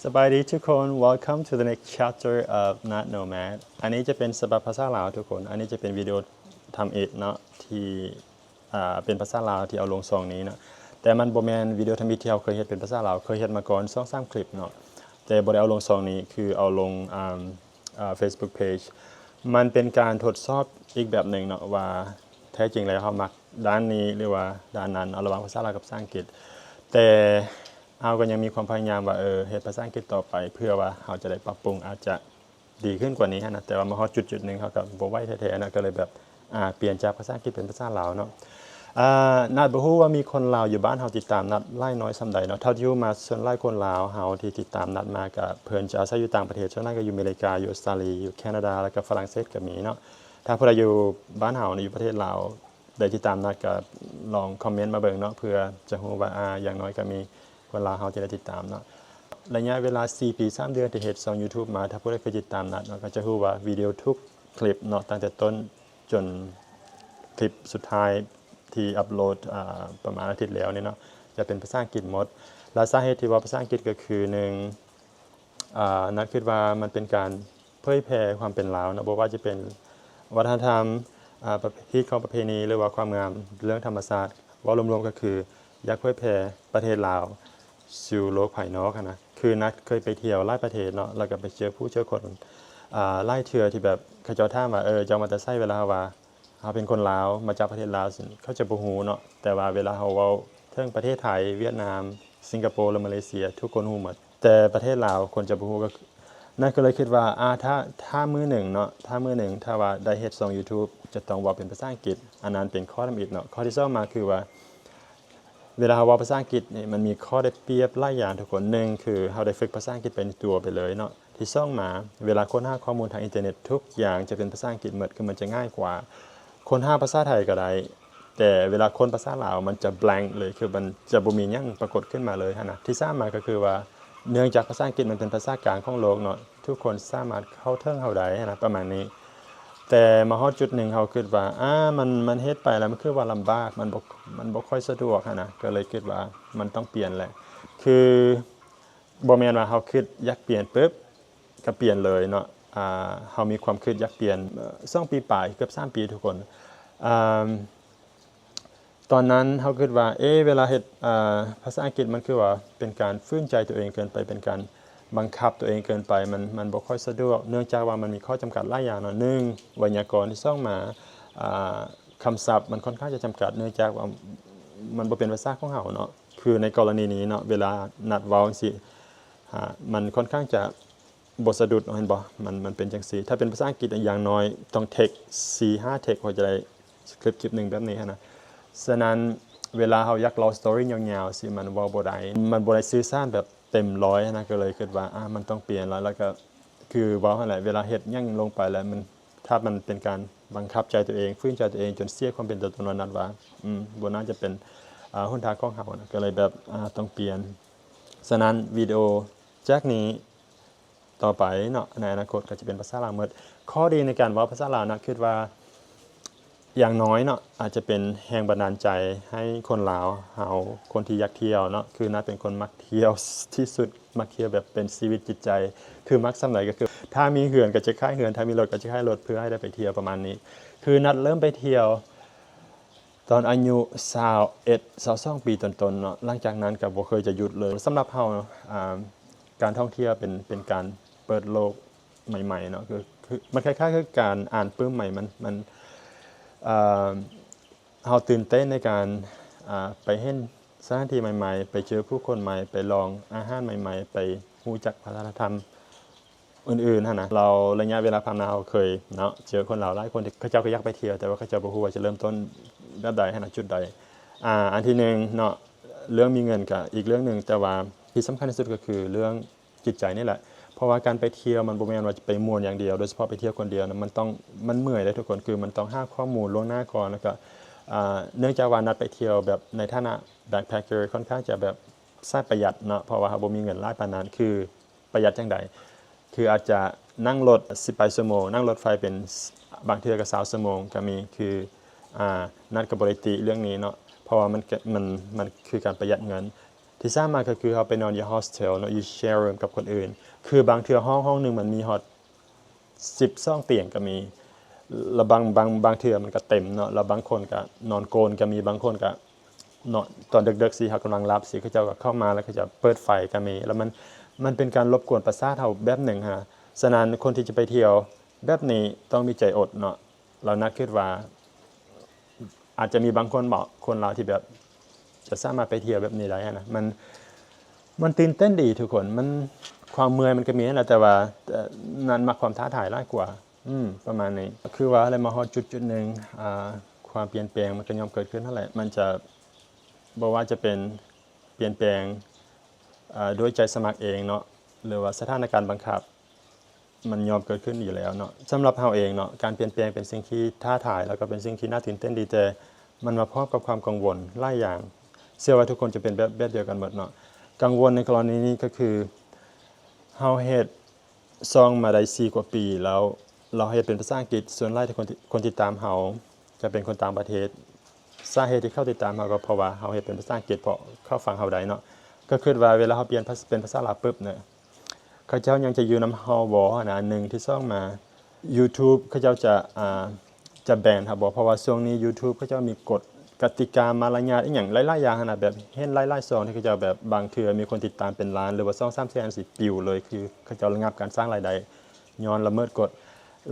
ສະບາຍດີທຸກຄົນ Welcome to the next chapter of Not Nomad. ອັນນີ້ຈະເປັນສະບັບພາສາລາວທຸກຄົນ. ອັນນີ້ຈະເປັນວິດີໂອທຳອິດເນາະ ທີ່ ອ່າ ເປັນພາສາລາວທີ່ເອົາລົງຊ່ອງນີ້ເນາະ. ແຕ່ມັນບໍ່ແມ່ນວິດີໂອທຳອິດທີ່ເຮົາເຄີຍເຮັດເປັນພາສາລາວ. ເຄີຍເຮັດມາກ່ອນສອງສາມຄລິບເນາະ ແຕ່ບໍ່ໄດ້ເອົາລົງຊ່ອງນີ້ ຄືເອົາລົງ ອ່າ ອ່າ Facebook Page. ມັນເປັນການທົດສອບອີກແບບໜຶ່ງເນາະ ວ່າແທ້ຈິງແລ້ວເຮົາມັກດ້ານນີ້ ຫຼືວ່າດ້ານນັ້ນເນາະ ລະຫວ່າງພາສາລາວກັບພາສາອັງກິດ. ແຕ່ ເຮົາກໍຍັງມີຄວາມພະຍາຍາມວ່າ ເອີ ເຮັດພາສາອັງກິດຕໍ່ໄປ ເພື່ອວ່າເຮົາຈະໄດ້ປັບປຸງ ອາດຈະດີຂຶ້ນກວ່ານີ້ຫັ້ນນະ. ແຕ່ວ່າມາຮອດຈຸດໆໜຶ່ງ ເຮົາກໍບໍ່ໄຫວແທ້ໆນະ ກໍເລີຍແບບ ອາ ປ່ຽນຈາກພາສາອັງກິດເປັນພາສາລາວເນາະ. ອາ ນັດບໍ່ຮູ້ວ່າມີຄົນລາວຢູ່ບ້ານເຮົາຕິດຕາມນັດຫຼາຍນ້ອຍສ່ຳໃດເນາະ. ເທົ່າທີ່ຮູ້ມາ ສ່ວນຫຼາຍຄົນລາວເຮົາທີ່ຕິດຕາມນັດມາ ກໍເພິ່ນຈະອາໄສຢູ່ຕ່າງປະເທດ, ສ່ວນຫຼາຍກໍຢູ່ເມລິກາ, ຢູ່ອົດສະຕາລີ, ຢູ່ແຄນາດາ ແລ້ວກໍຝຣັ່ງເສດກໍມີເນາະ. ຖ້າຜູ້ໃດຢູ່ບ້ານເຮົາ ຢູ່ປະເທດລາວ ໄດ້ຕິດຕາມນັດ ກໍລອງຄອມເມັນມາເບິ່ງເນາະ ເພື່ອຈະຮູ້ວ່າ ອາ ຢ່າງໜ້ອຍກໍມີຄົນລາວເຮົາທີ່ໄດ້ຕິດຕາມເນາະ. ໄລຍະເວລາສີ່ປີສາມເດືອນທີ່ເຮັດຊ່ອງ YouTube ມາ, ຖ້າຜູ້ໃດເຄີຍຕິດຕາມນັດເນາະ ກໍຈະຮູ້ວ່າວິດີໂອທຸກຄລິບເນາະ ຕັ້ງແຕ່ຕົ້ນຈົນຄລິບສຸດທ້າຍທີ່ອັບໂຫຼດ ອາ ປະມານອາທິດແລ້ວນີ້ເນາະ ຈະເປັນພາສາອັງກິດໝົດ. ແລະ ສາເຫດທີ່ເວົ້າພາສາອັງກິດກໍຄື ໜຶ່ງ ອາ ນັດຄິດວ່າມັນເປັນການເຜີຍແຜ່ຄວາມເປັນລາວເນາະ, ບໍ່ວ່າຈະເປັນວັດທະນະທຳ, ອາ ປະເພດຂອງປະເພນີ ຫຼືວ່າຄວາມງາມ, ເລື່ອງທຳມະຊາດ, ເວົ້າລວມໆກໍຄືຢາກເຜີຍແຜ່ປະເທດລາວສູ່ໂລກພາຍນອກຫັ້ນນະ. ຄືນັດເຄີຍໄປທ່ຽວຫຼາຍປະເທດເນາະ ແລ້ວກໍໄປເຈີຜູ້ເຈີຄົນ ອາ ຫຼາຍເທື່ອທີ່ແບບເຂົາເຈົ້າຖາມວ່າ ເອີ ເຈົ້າມາແຕ່ໃສ? ເວລາເຮົາວ່າ ເຮົາເປັນຄົນລາວ ມາຈາກປະເທດລາວ ເຂົາຈະບໍ່ຮູ້ເນາະ. ແຕ່ວ່າເວລາເຮົາເວົ້າເຖິງປະເທດໄທ, ຫວຽດນາມ, ສິງກະໂປ ແລະ ມາເລເຊຍ ທຸກຄົນຮູ້ໝົດ. ແຕ່ປະເທດລາວຄົນຈະບໍ່ຮູ້. ກໍ ນັ້ນກໍເລີຍຄິດວ່າ ອາ ຖ້າ ຖ້າມື້ໜຶ່ງເນາະ, ຖ້າມື້ໜຶ່ງ ຖ້າວ່າໄດ້ເຮັດຊ່ອງ YouTube ຈະຕ້ອງເວົ້າເປັນພາສາອັງກິດ. ອັນນັ້ນເປັນຂໍ້ທຳອິດເນາະ. ຂໍ້ທີສອງມາຄືວ່າ ເວລາເຮົາເວົ້າພາສາອັງກິດນີ້ ມັນມີຂໍ້ໄດ້ປຽບຫຼາຍຢ່າງທຸກຄົນ. ໜຶ່ງ ຄືເຮົາໄດ້ຝຶກພາສາອັງກິດໄປໃນຕົວໄປເລີຍເນາະ. ທີສອງມາ ເວລາຄົ້ນຫາຂໍ້ມູນທາງອິນເຕີເນັດ ທຸກຢ່າງຈະເປັນພາສາອັງກິດໝົດ ຄືມັນຈະງ່າຍກວ່າ. ຄົ້ນຫາພາສາໄທກໍໄດ້ ແຕ່ເວລາຄົ້ນພາສາລາວມັນຈະ blank ເລີຍ ຄືມັນຈະບໍ່ມີຫຍັງປາກົດຂຶ້ນມາເລີຍຫັ້ນນະ. ທີສາມມາກໍຄືວ່າ ເນື່ອງຈາກພາສາອັງກິດມັນເປັນພາສາກາງຂອງໂລກເນາະ ທຸກຄົນສາມາດເຂົ້າເຖິງເຮົາໄດ້ຫັ້ນນະ ປະມານນີ້. ແຕ່ມາຮອດຈຸດໜຶ່ງເຮົາຄິດວ່າ ອາ ມັນ ມັນເຮັດໄປແລ້ວມັນຄືວ່າລຳບາກ ມັນບໍ່ ມັນບໍ່ຄ່ອຍສະດວກຫັ້ນນະ ກໍເລີຍຄິດວ່າມັນຕ້ອງປ່ຽນແຫຼະ. ຄື ບໍ່ແມ່ນວ່າເຮົາຄິດຢາກປ່ຽນປຶບ ກໍປ່ຽນເລີຍເນາະ. ອາ ເຮົາມີຄວາມຄິດຢາກປ່ຽນ ເອີ ສອງປີປາຍ ເກືອບສາມປີທຸກຄົນ. ອາ ຕອນນັ້ນເຮົາຄິດວ່າ ເອ ເວລາເຮັດ ອາ ພາສາອັງກິດ ມັນຄືວ່າເປັນການຝືນໃຈຕົວເອງເກີນໄປ ເປັນການບັງຄັບຕົວເອງເກີນໄປ ມັນ ມັນບໍ່ຄ່ອຍສະດວກ ເນື່ອງຈາກວ່າມັນມີຂໍ້ຈຳກັດຫຼາຍຢ່າງເນາະ. ໜຶ່ງ ໄວຍາກອນ, ທີສອງມາ ອາ ຄຳສັບ ມັນຄ່ອນຂ້າງຈະຈຳກັດ ເນື່ອງຈາກວ່າມັນບໍ່ເປັນພາສາຂອງເຮົາເນາະ. ຄືໃນກໍລະນີນີ້ເນາະ ເວລານັດເວົ້າຈັ່ງຊີ້ ອາ ມັນຄ່ອນຂ້າງຈະບໍ່ສະດຸດເນາະ ເຫັນບໍ່? ມັນ ມັນເປັນຈັ່ງຊີ້. ຖ້າເປັນພາສາອັງກິດ ຢ່າງໜ້ອຍຕ້ອງເທັກສີ່ຫ້າເທັກ ເຮົາຈະໄດ້ຄລິບ ຄລິບໜຶ່ງແບບນີ້ຫັ້ນນະ. ສະນັ້ນ ເວລາເຮົາຢາກເລົ່າ story ຍາວໆ ຊີ້ ມັນເວົ້າບໍ່ໄດ້ ມັນບໍ່ໄດ້ສື່ສານແບບເຕັມຮ້ອຍຫັ້ນນະ. ກໍເລີຍຄິດວ່າ ອາ ມັນຕ້ອງປ່ຽນລະ ແລ້ວກໍຄືເວົ້າຫັ້ນແຫຼະ ເວລາເຮັດຫຍັງລົງໄປແລ້ວ ມັນ ຖ້າມັນເປັນການບັງຄັບໃຈຕົວເອງ ຝືນໃຈຕົວເອງ ຈົນເສຍຄວາມເປັນຕົວຕົນວ່າ ນັດວ່າ ອືມ ບໍ່ໜ້າຈະເປັນ ອາ ຫົນທາງຂອງເຮົານະ ກໍເລີຍແບບ ອາ ຕ້ອງປ່ຽນ. ສະນັ້ນ ວິດີໂອຈາກນີ້ຕໍ່ໄປເນາະ ໃນອະນາຄົດກໍຈະເປັນພາສາລາວໝົດ. ຂໍ້ດີໃນການເວົ້າພາສາລາວນະ ຄິດວ່າ ຢ່າງໜ້ອຍເນາະ ອາດຈະເປັນແຮງບັນດານໃຈໃຫ້ຄົນລາວເຮົາ ຄົນທີ່ຢາກທ່ຽວເນາະ. ຄືນັດເປັນຄົນມັກທ່ຽວທີ່ສຸດ ມັກທ່ຽວແບບເປັນຊີວິດຈິດໃຈ ຄືມັກສ່ຳໃດກໍຄື ຖ້າມີເຮືອນກໍຈະຂາຍເຮືອນ ຖ້າມີລົດກໍຈະຂາຍລົດ ເພື່ອໃຫ້ໄດ້ໄປທ່ຽວ ປະມານນີ້. ຄືນັດເລີ່ມໄປທ່ຽວຕອນອາຍຸຊາວເອັດ ຊາວສອງປີຕົ້ນໆເນາະ ຫຼັງຈາກນັ້ນກໍບໍ່ເຄີຍຈະຢຸດເລີຍ. ສຳລັບເຮົາ ອາ ການທ່ອງທ່ຽວເປັນ ເປັນການເປີດໂລກໃໝ່ໆເນາະ ຄື ຄື ມັນຄ້າຍໆຄືການອ່ານປຶ້ມໃໝ່ ມັນ ມັນ ເອີ ເຮົາຕື່ນເຕັ້ນໃນການ ອາ ໄປເຫັນສະຖານທີ່ໃໝ່ໆ ໄປເຈີຜູ້ຄົນໃໝ່ ໄປລອງອາຫານໃໝ່ໆ ໄປຮູ້ຈັກວັດທະນະທຳອື່ນໆຫັ້ນນະ. ແລ້ວໄລຍະເວລາຜ່ານມາເຮົາເຄີຍເນາະ ເຈີຄົນລາວຫຼາຍຄົນທີ່ເຂົາເຈົ້າກໍຢາກໄປທ່ຽວ ແຕ່ວ່າເຂົາເຈົ້າບໍ່ຮູ້ວ່າຈະເລີ່ມຕົ້ນແບບໃດຫັ້ນນະ ຈຸດໃດ. ອາ ອັນທີໜຶ່ງເນາະ ເລື່ອງມີເງິນກໍອີກເລື່ອງໜຶ່ງ ແຕ່ວ່າທີ່ສຳຄັນທີ່ສຸດກໍຄືເລື່ອງ ຈິດໃຈນີ້ແຫຼະ ເພາະວ່າການໄປທ່ຽວມັນບໍ່ແມ່ນວ່າຈະໄປມ່ວນຢ່າງດຽວ ໂດຍສະເພາະໄປທ່ຽວຄົນດຽວນະ ມັນຕ້ອງ ມັນເມື່ອຍເດ້ທຸກຄົນ ຄືມັນຕ້ອງຫາຂໍ້ມູນລ່ວງໜ້າກ່ອນ ແລ້ວກໍ ອາ ເນື່ອງຈາກວ່ານັດໄປທ່ຽວແບບໃນຖານະ backpacker ຄ່ອນຂ້າງຈະແບບສາຍປະຢັດເນາະ ເພາະວ່າເຮົາບໍ່ມີເງິນຫຼາຍປານນັ້ນ ຄືປະຢັດຈັ່ງໃດ ຄືອາດຈະນັ່ງລົດສິບປາຍຊົ່ວໂມງ ນັ່ງລົດໄຟເປັນ ບາງເທື່ອກໍຊາວຊົ່ວໂມງກໍມີ ຄື ອາ ນັດກໍບໍ່ໄດ້ຕິເລື່ອງນີ້ເນາະ ເພາະວ່າມັນ ມັນ ມັນຄືການປະຢັດເງິນ. ທີ່ສາມມາກໍຄືເຮົາໄປນອນຢູ່ hostel ເນາະ ຢູ່ share room ກັບຄົນອື່ນ ຄືບາງເທື່ອຫ້ອງ ຫ້ອງໜຶ່ງມັນມີຮອດສິບສອງຕຽງກໍມີ ແລ້ວບາງ ບາງ ບາງເທື່ອມັນກໍເຕັມເນາະ ແລ້ວບາງຄົນກໍນອນໂກນກໍມີ ບາງຄົນກໍເນາະ ຕອນເດິກໆ ຊີ້ ເຮົາກຳລັງຫຼັບຊີ້ ເຂົາເຈົ້າກໍເຂົ້າມາ ແລ້ວເຂົາເຈົ້າເປີດໄຟກໍມີ ແລ້ວມັນ ມັນເປັນການລົບກວນປະສາດເຮົາແບບໜຶ່ງຫັ້ນນະ. ສະນັ້ນ ຄົນທີ່ຈະໄປທ່ຽວແບບນີ້ຕ້ອງມີໃຈອົດເນາະ. ລາວນັດຄິດວ່າ ອາດຈະມີບາງຄົນເບາະ ຄົນລາວທີ່ແບບຈະສາມາດໄປທ່ຽວແບບນີ້ໄດ້ຫັ້ນນະ ມັນ ມັນຕື່ນເຕັ້ນດີທຸກຄົນ ມັນ ຄວາມເມື່ອຍມັນກໍມີຫັ້ນແຫຼະ ແຕ່ວ່າ ເອີ ນັດມັກຄວາມທ້າທາຍຫຼາຍກວ່າ ອືມ ປະມານນີ້. ຄືວ່າແຫຼະ ມາຮອດຈຸດຈຸດໜຶ່ງ ອ່າ ຄວາມປ່ຽນແປງມັນກໍຍ່ອມເກີດຂຶ້ນຫັ້ນແຫຼະ ມັນຈະ ບໍ່ວ່າຈະເປັນປ່ຽນແປງ ເອີ ໂດຍໃຈສະໝັກເອງເນາະ ຫຼືວ່າສະຖານະການບັງຄັບ ມັນຍ່ອມເກີດຂຶ້ນຢູ່ແລ້ວເນາະ. ສຳລັບເຮົາເອງເນາະ ການປ່ຽນແປງເປັນສິ່ງທີ່ທ້າທາຍ ແລ້ວກໍເປັນສິ່ງທີ່ໜ້າຕື່ນເຕັ້ນດີ ແຕ່ມັນມາພ້ອມກັບຄວາມກັງວົນຫຼາຍຢ່າງ. ເຊື່ອວ່າທຸກຄົນຈະເປັນແບບ ແບບດຽວກັນໝົດເນາະ. ກັງວົນໃນກໍລະນີນີ້ກໍຄື ເຮົາເຮັດຊ່ອງມາໄດ້ສີ່ກວ່າປີແລ້ວ ແລ້ວເຮັດເປັນພາສາອັງກິດ ສ່ວນຫຼາຍທີ່ຄົນ ຄົນຕິດຕາມເຮົາຈະເປັນຄົນຕ່າງປະເທດ. ສາເຫດທີ່ເຂົາຕິດຕາມເຮົາກໍເພາະວ່າເຮົາເຮັດເປັນພາສາອັງກິດ ເພາະເຂົາຟັງເຮົາໄດ້ເນາະ. ກໍຄິດວ່າເວລາເຮົາປ່ຽນພາ ເປັນພາສາລາວປຶບເນາະ ເຂົາເຈົ້າຍັງຈະຢູ່ນຳເຮົາບໍ່ຫັ້ນນະ ອັນໜຶ່ງ. ທີສອງມາ YouTube ເຂົາເຈົ້າຈະ ອ່າ ຈະແບນເຮົາບໍ່ ເພາະວ່າຊ່ວງນີ້ YouTube ເຂົາເຈົ້າມີກົດກະຕິກາມາລະຍາດອີ່ຫຍັງຫຼາຍໆຢ່າງຫັ້ນນະ ແບບເຫັນຫຼາຍໆຊ່ອງທີ່ເຂົາເຈົ້າແບບບາງເທື່ອມີຄົນຕິດຕາມເປັນລ້ານ ຫຼືວ່າສອງສາມແສນ ຊິປິວເລີຍ ຄືເຂົາເຈົ້າລະງັບການສ້າງລາຍໄດ້ຍ້ອນລະເມີດກົດ.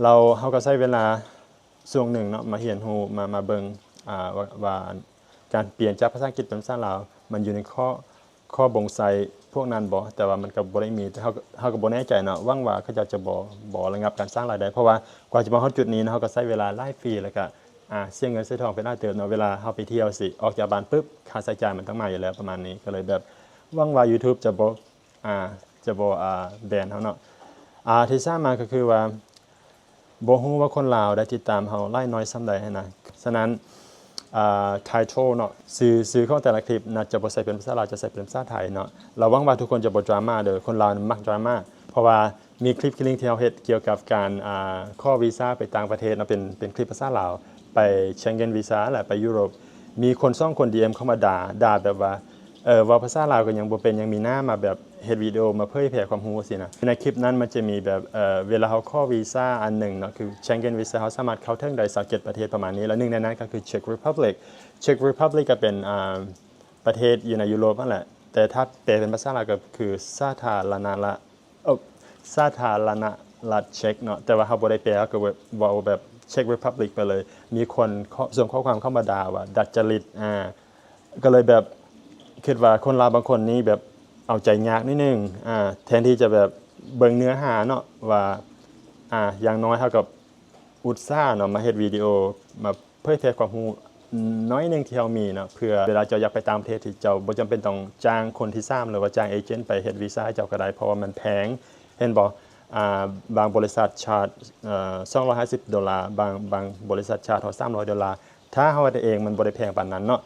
ແລ້ວເຮົາກໍໃຊ້ເວລາຊ່ວງໜຶ່ງເນາະ ມາຮຽນຮູ້ ມາ ມາເບິ່ງ ອ່າ ວ່າ ວ່າການປ່ຽນຈາກພາສາອັງກິດເປັນພາສາລາວ ມັນຢູ່ໃນຂໍ້ ຂໍ້ບົ່ງໃສ່ພວກນັ້ນບໍ່ ແຕ່ວ່າມັນກໍບໍ່ໄດ້ມີ ແຕ່ເຮົາ ເຮົາກໍບໍ່ແນ່ໃຈເນາະ. ຫວັງວ່າເຂົາເຈົ້າຈະບໍ່ ບໍ່ລະງັບການສ້າງລາຍໄດ້ ເພາະວ່າກວ່າຈະມາຮອດຈຸດນີ້ເນາະ ເຮົາກໍໃຊ້ເວລາຫຼາຍປີ ແລ້ວກໍ ອ່າ ເສຍເງິນເສຍທອງໄປຫຼາຍເຕີບເນາະ. ເວລາເຮົາໄປທ່ຽວຊິ ອອກຈາກບ້ານປຶບ ຄ່າໃຊ້ຈ່າຍມັນຕ້ອງມາຢູ່ແລ້ວ ປະມານນີ້. ກໍເລີຍແບບ ຫວັງວ່າ YouTube ຈະບໍ່ ອ່າ ຈະບໍ່ ອ່າ ແບນເຮົາເນາະ. ອ່າ ທີ່ສາມມາກໍຄືວ່າ ບໍ່ຮູ້ວ່າຄົນລາວໄດ້ຕິດຕາມເຮົາຫຼາຍໜ້ອຍສ່ຳໃດຫັ້ນນະ. ສະນັ້ນ ອ່າ title ເນາະ ຊື່ ຊື່ຂອງແຕ່ລະຄລິບນະ ຈະບໍ່ໃສ່ເປັນພາສາລາວ ຈະໃສ່ເປັນພາສາໄທເນາະ. ລະຫວັງວ່າທຸກຄົນຈະບໍ່ດຣາມາເດີ ຄົນລາວມັກດຣາມາ ເພາະວ່າມີຄລິບຄລິບໜຶ່ງທີ່ເຮົາເຮັດກ່ຽວກັບການ ອ່າ ຂໍວີຊາໄປຕ່າງປະເທດເນາະ ເປັນ ເປັນຄລິບພາສາລາວ ໄປ Schengen Visa ແຫຼະ ໄປ Europe. ມີຄົນສອງຄົນ ດີເອັມ ເຂົ້າມາດ່າ ດ່າແບບວ່າ ເອີ ເວົ້າພາສາລາວກໍຍັງບໍ່ເປັນ ຍັງມີໜ້າມາແບບເຮັດວິດີໂອມາເຜີຍແຜ່ຄວາມຮູ້ຊີ້ນະ. ໃນຄລິບນັ້ນມັນຈະມີແບບ ເອີ ເວລາເຮົາຂໍວີຊາອັນໜຶ່ງເນາະ ຄື Schengen Visa ເຮົາສາມາດເຂົ້າເຖິງໄດ້ຊາວເຈັດປະເທດປະມານນີ້ ແລະ ໜຶ່ງໃນນັ້ນກໍຄື Czech Republic. Czech Republic ກໍເປັນ ອ່າ ປະເທດຢູ່ໃນຢູໂຣບຫັ້ນແຫຼະ ແຕ່ຖ້າແປເປັນພາສາລາວກໍຄື ສາທາລະນະລັດ ເອີ ສາທາລະນະລັດເຊັກເນາະ. ແຕ່ວ່າເຮົາບໍ່ໄດ້ແປ ເຮົາກໍເວົ້າແບບ Czech Republic ໄປເລີຍ. ມີຄົນ ສົ່ງຂໍ້ຄວາມເຂົ້າມາດ່າວ່າດັດຈະລິດ ອ່າ ກໍເລີຍແບບຄິດວ່າຄົນລາວບາງຄົນນີ້ແບບເອົາໃຈຍາກໜ້ອຍໜຶ່ງ ອ່າ ແທນທີ່ຈະແບບເບິ່ງເນື້ອຫາເນາະ ວ່າ ອ່າ ຢ່າງໜ້ອຍເຮົາກໍອຸດສາເນາະ ມາເຮັດວິດີໂອ ມາເຜີຍແຜ່ຄວາມຮູ້ໜ້ອຍໜຶ່ງທີ່ເຮົາມີເນາະ ເພື່ອເວລາເຈົ້າຢາກໄປຕ່າງປະເທດ ທີ່ເຈົ້າບໍ່ຈຳເປັນຕ້ອງຈ້າງຄົນທີສາມ ຫຼືວ່າຈ້າງເອເຈນໄປເຮັດວີຊາໃຫ້ເຈົ້າກໍໄດ້ ເພາະວ່າມັນແພງ ເຫັນບໍ່? ອ່າ ບາງບໍລິສັດຊາດ ເອີ ສອງຮ້ອຍຫ້າສິບໂດລາ ບາງ ບາງບໍລິສັດຊາດຮອດສາມຮ້ອຍໂດລາ. ຖ້າເຮົາເຮັດເອງມັນບໍ່ໄດ້ແພງປານນັ້ນເນາະ.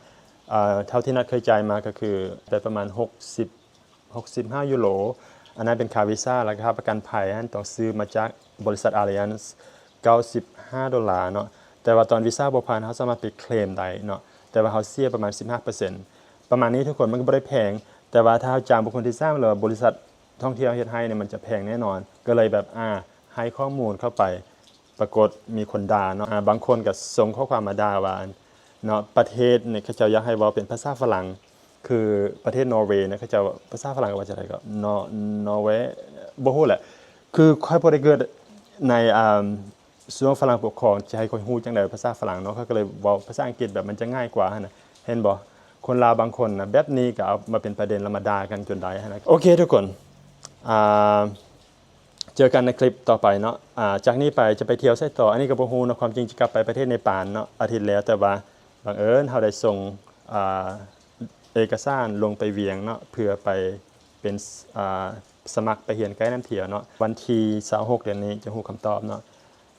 ເອີ ເທົ່າທີ່ນັດເຄີຍຈ່າຍມາກໍຄືໄດ້ປະມານຫົກສິບ ຫົກສິບຫ້າຢູໂຣ ອັນນັ້ນເປັນຄ່າວີຊາ ແລ້ວກໍຄ່າປະກັນໄພຫັ້ນ ຕ້ອງຊື້ມາຈາກບໍລິສັດ Allianz ເກົ້າສິບຫ້າໂດລາເນາະ. ແຕ່ວ່າຕອນວີຊາບໍ່ຜ່ານ ເຮົາສາມາດໄປເຄລມໄດ້ເນາະ ແຕ່ວ່າເຮົາເສຍປະມານສິບຫ້າເປີເຊັນ ປະມານນີ້ທຸກຄົນ. ມັນກໍບໍ່ໄດ້ແພງ ແຕ່ວ່າຖ້າເຮົາຈ້າງບຸກຄົນທີສາມ ຫຼືວ່າບໍລິສັດທ່ອງທ່ຽວເຮັດໃຫ້ນີ້ ມັນຈະແພງແນ່ນອນ. ກໍເລີຍແບບ ອ່າ ໃຫ້ຂໍ້ມູນເຂົ້າໄປ ປາກົດມີຄົນດ່າເນາະ ອ່າ ບາງຄົນກໍສົ່ງຂໍ້ຄວາມມາດ່າວ່າ ເນາະ ປະເທດນີ້ເຂົາເຈົ້າຢາກໃຫ້ເວົ້າເປັນພາສາຝຣັ່ງ ຄືປະເທດນໍເວເນາະ ເຂົາເຈົ້າພາສາຝຣັ່ງເຂົາວ່າຈັ່ງໃດກໍ ນໍ ນໍເວ ບໍ່ຮູ້ແຫຼະ. ຄືຂ້ອຍບໍ່ໄດ້ເກີດໃນ ອ່າ ຊ່ວງຝຣັ່ງປົກຄອງ ຈະໃຫ້ຂ້ອຍຮູ້ຈັ່ງໃດພາສາຝຣັ່ງເນາະ. ຂ້ອຍກໍເລີຍເວົ້າພາສາອັງກິດ ແບບມັນຈະງ່າຍກວ່າຫັ້ນນະ. ເຫັນບໍ່? ຄົນລາວບາງຄົນນະ ແບບນີ້ກໍເອົາມາເປັນປະເດັນ ແລ້ວມາດ່າກັນຈົນໄດ້ຫັ້ນນະ. ໂອເຄທຸກຄົນ ອ່າ ເຈີກັນໃນຄລິບຕໍ່ໄປເນາະ. ອ່າ ຈາກນີ້ໄປຈະໄປທ່ຽວໃສຕໍ່ ອັນນີ້ກໍບໍ່ຮູ້ເນາະ. ຄວາມຈິງຈະກັບໄປປະເທດເນປານເນາະ ອາທິດແລ້ວ ແຕ່ວ່າບັງເອີນເຮົາໄດ້ສົ່ງ ອ່າ ເອກະສານລົງໄປວຽງເນາະ ເພື່ອໄປເປັນ ອ່າ ສະໝັກໄປຮຽນໄກນຳທ່ຽວເນາະ. ວັນທີຊາວຫົກເດືອນນີ້ຈະຮູ້ຄຳຕອບເນາະ.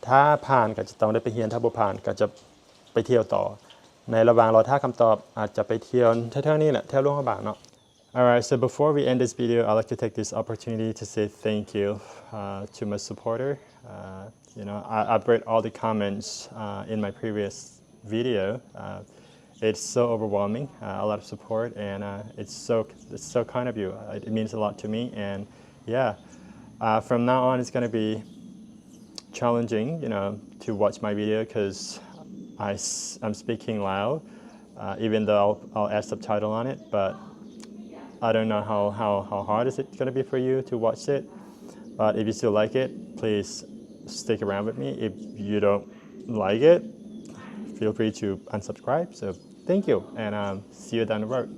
ຖ້າຜ່ານກໍຈະຕ້ອງໄດ້ໄປຮຽນ ຖ້າບໍ່ຜ່ານກໍຈະໄປທ່ຽວຕໍ່. ໃນລະຫວ່າງລໍຖ້າຄຳຕອບ ອາດຈະໄປທ່ຽວແຖວໆນີ້ແຫຼະ ແຖວຫຼວງພະບາງເນາະ. Alright, so before we end this video, I'd like to take this opportunity to say thank you, uh, to my supporter. Uh, you know, I, I've read all the comments, uh, in my previous video, uh, It's so overwhelming, uh, a lot of support, and uh, it's so it's so kind of you. Uh, it means a lot to me, and yeah, uh, from now on it's gonna be challenging, you know, to watch my video because I s- I'm speaking loud, uh, even though I'll, I'll add subtitle on it, but I don't know how, how, how hard is it gonna be for you to watch it. But if you still like it, please stick around with me. If you don't like it, feel free to unsubscribe. So thank you, and um, see you down the road.